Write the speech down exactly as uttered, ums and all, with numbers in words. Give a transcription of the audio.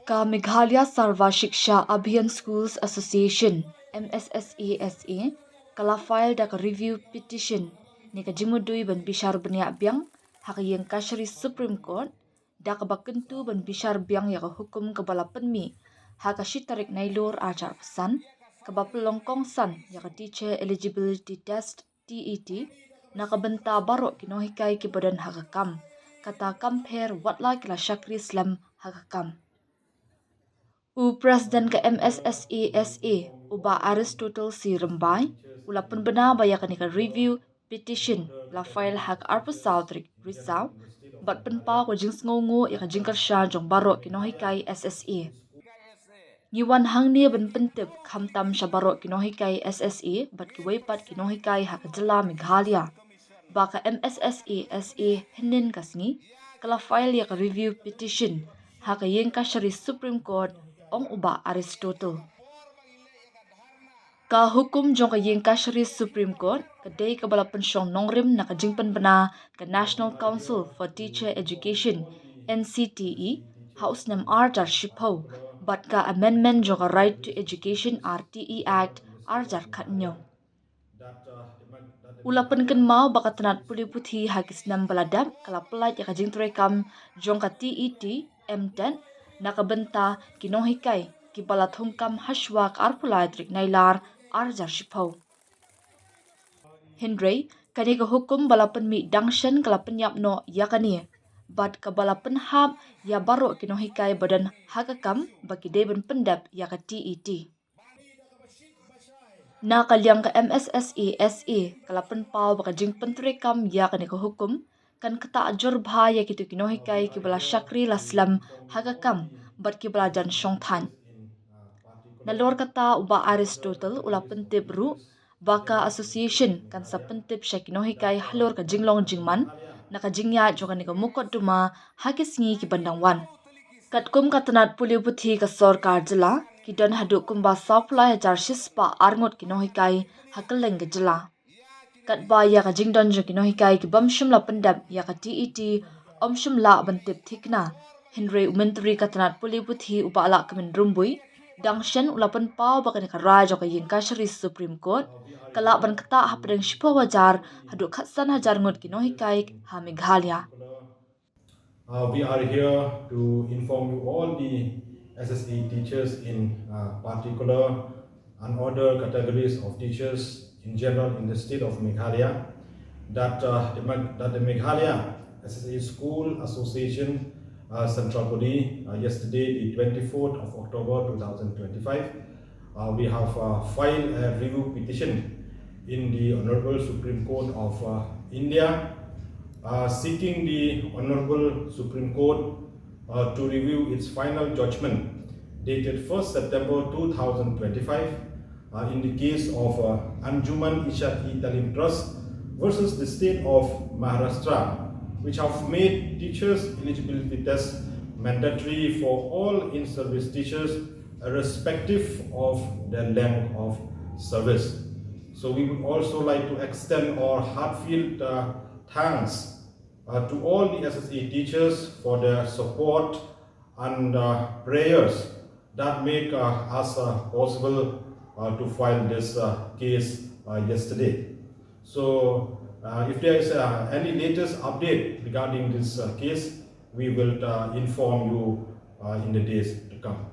Ka Meghalaya Sarva Shiksha Abhiyan Schools Association, M S S A S A, ka la file da ka review petition ne ka jingmudui ban bishar bniah biang ha ka ïing kashari Supreme Court, da kaba kyntu ban bishar biang ïa ka hukum kaba la pynmih ha ka shi tarik Nailur arhajar arphew san, kaba pynlong kongsan ïa ka Teacher Eligibility Test, T E T, na ka bynta baroh ki nonghikai kiba don ha ka kam, kata kam pher wat la ki la shakri slem ha ka kam. U President ka M S S A S A, u Bah Aristotle C Rymbai, u la pynbna ba ïa kane ka review petition la file ha ka arphew saw tarik Risaw, bad pynpaw ka jingsngewnguh ïa ka jingkyrshan jong baroh ki nonghikai S S A. Ngi wan hangne ban pyntip khamtam sha baroh ki nonghikai S S A bad kiwei pat ki nonghikai ha ka jylla Meghalaya ba ka M S S A S A hynnin ka sngi ka la file ïa ka review petition ha ka ïing kashari Supreme Court, ong u Bah Aristotle. Ka hukum jong ka ïing kashari Supreme Court ka dei kaba la pynshong nongrim na ka jingpynbna ka National Council for Teacher Education, N C T E, ha u snem arhajar shiphew, bad ka amendment jong ka Right to Education, R T E Act, arhajar khathynñiew. U la pynkynmaw ba ka tnat pule puthi ha ki snem ba la dep ka la pyllait ïa ka jingtrei kam jong ka T E T, M TET, na ka bynta ki nonghikai kiba la thungkam hashwa ka arphew lai tarik Nailar arhajar shiphew. Hynrei kane ka hukum ba la pynmih dang shen ka la pynïap noh ïa kane, bad kaba la pynhap ïa baroh ki nonghikai ba don ha ka kam ba ki dei ban pyndep ïa ka T E T. Na ka liang ka M S S A S A ka la pynpaw ba ka jingpyntrei kam ïa kane ka hukum kan ktah jur bha ïa kito ki nonghikai kiba la shakri la slem ha ka kam bad kiba la jan shongthait. Nalor kata u Bah Aristotle u la pyntip ruh ba ka association kan sa pyntip sha ki nonghikai halor ka jinglong jingman na ka jingïaid jong kane ka mukotduma ha ki sngi kiban dang wan. Katkum ka tnat pule puthi ka sorkar jylla, ki don haduh kumba sawphew lai hajar shispah arngut ki nonghikai ha kylleng ka jylla. Katba ïa ka jingdon jong ki nonghikai ki bym shym la pyndep ïa ka T E T ym shym lah ban tip thikna, hynrei u Myntri ka tnat pule puthi u Bah Lahkmen Rymbui dang shen u la pynpaw ba kane ka rai jong ka ïing kashari Supreme Court ka lah ban ktah hapdeng shiphew hajar haduh khatsan hajar ngut ki nonghikai ha Meghalaya. Uh, we are here to inform you all the S S A teachers in uh, particular and other categories of teachers in general in the state of Meghalaya that, uh, the, Meg- that the Meghalaya S S A School Association uh, Central Body uh, yesterday, the twenty-fourth of October two thousand twenty-five, uh, we have uh, filed a review petition in the Honorable Supreme Court of uh, India, uh, seeking the Honorable Supreme Court uh, to review its final judgment dated first September two thousand twenty-five uh, in the case of uh, Anjuman Isha E Talim Trust versus the state of Maharashtra, which have made teachers eligibility tests mandatory for all in-service teachers, irrespective of their length of service. So we would also like to extend our heartfelt uh, thanks uh, to all the S S A teachers for their support and uh, prayers that make uh, us uh, possible uh, to file this uh, case uh, yesterday. So, uh, if there is uh, any latest update regarding this uh, case, we will uh, inform you uh, in the days to come.